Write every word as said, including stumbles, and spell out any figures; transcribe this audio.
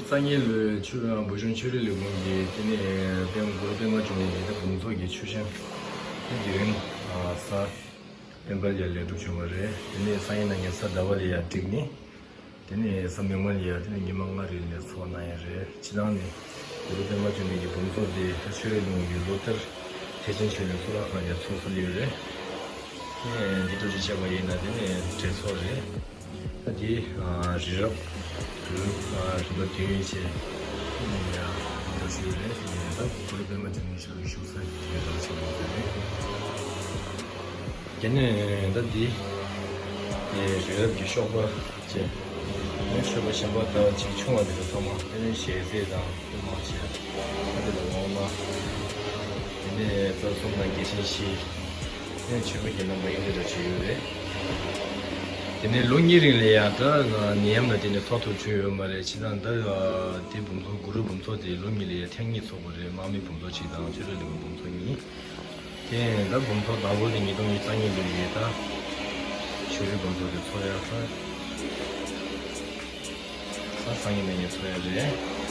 སང་ཉིན་ལོའི་ཆོས་བོད་གཞུང་ཆོས་རིག་ལས་ཁུངས་ཀྱི་དེ་ནས་པདྨ་གུ་རུ་པདྨ་འབྱུང་གནས་ཀྱི་དེ་འབུམ་ཚོགས་ཀྱི་མཆོད་བཤམས་དེ་དེ་རིང་གཟའ་སྤེན་པ་ལ་ལེགས་གྲུབ་བྱུང་བ་རེད། དེ་ནས་སང་ཉིན་གནངས་ཉིན་གཟའ་ཟླ་བ་ལ་ཡར་བསྒྲིགས་ནས། དེ་ནས་གཟའ་མིག་དམར་ལ་ཡར་དེ་ནས་ཉི་མ་ལྔ་རིང་ལ་ཚོགས་གནང་ཡ་རེད། སྤྱིར་བཏང་ནས་གུ་རུ་པདྨ་འབྱུང་གནས་ཀྱི་འབུམ་ཚོགས་དེ་ཆོས་རིག་ལས་ཁུངས་ཀྱིས་ལོ་ལྟར་ཐེག་ཆེན་ཆོས་གླིང་གཙུག་ལག་ཁང་ནས་ཚོགས་སུ་སླེབས་ཡོད་རེད། དེ་ནས་འདི་འདྲ་ཅིག་བྱས་པ་ཡིན་ན་དེ་ནས་གྲོས་ཚོགས་རེད། ད་དེ་རི་རབ་རི་རབ་རི་རབ་དུས་ཡུན་ཆེ་ཡིན་ཡ་འདྲ་ཞིག་རེད། དེ་ནས་ད་གུ་རུ་པདྨ་འབྱུང་གནས་ཆོས་ཀྱི་བཞུགས་ས་ཡིན་འདྲ་ཆེ་བ་རེད། དེ་ནས་ད་འདི་རི་རབ་ཀྱི་གཤོག་པ་བཅས་ནས་མཆོད་པ་གཞན་པ་ལྟ་བུ་ཅིག་ཆུང་བ་དེ་ཚོ་ཚང་མ་དེ་ནས་ཞལ་ཟས་དང་དེ་མང་ཆེ་ད་དེ་ལ་འོ་མ་དེ་ནས་རྩ་གསུམ་དང་རྒྱལ་ཆེན་བཞི་དེ་ནས་མཆོད་པ་གྱི་རྣམ་པ་ཡིན་འདྲ་འདྲ་བྱས་ཡོད་རེད། དེ་ནས་ལོ་གཉིས་རིང་ལ་ཡང་ད་ནད་ཡམས་ལ་བརྟེན་ནས་ཚོགས་ཐུབ་བྱུང་ཡོད་མ་རེད། ཕྱི་ནང་ད་དེ་འབུམ་ཚོགས་གུ་རུ་འབུམ་ཚོགས་དེ་ལོ་གཉིས་ལ་ཡང་ཐེངས་གཉིས་ཚོགས་པ་རེད། དམག་མི་འབུམ་ཚོགས་གཅིག་དང་ཆོས་རིག་ལས་ཁུངས་འབུམ་ཚོགས་གཉིས། དེ་ཡང་ད་འབུམ་ཚོགས་དང་པོ་དེ་ཉིས་སྟོང་ཉི་ཤུ་རྩ་གཉིས་ལོའི་ད་ཆོས་རིག་འབུམ་ཚོགས་དེ་ཚོགས་ཡག་ད་ད་སང་ཉིན་གནངས་ཉིན་ཚོགས་ཡག་རེད།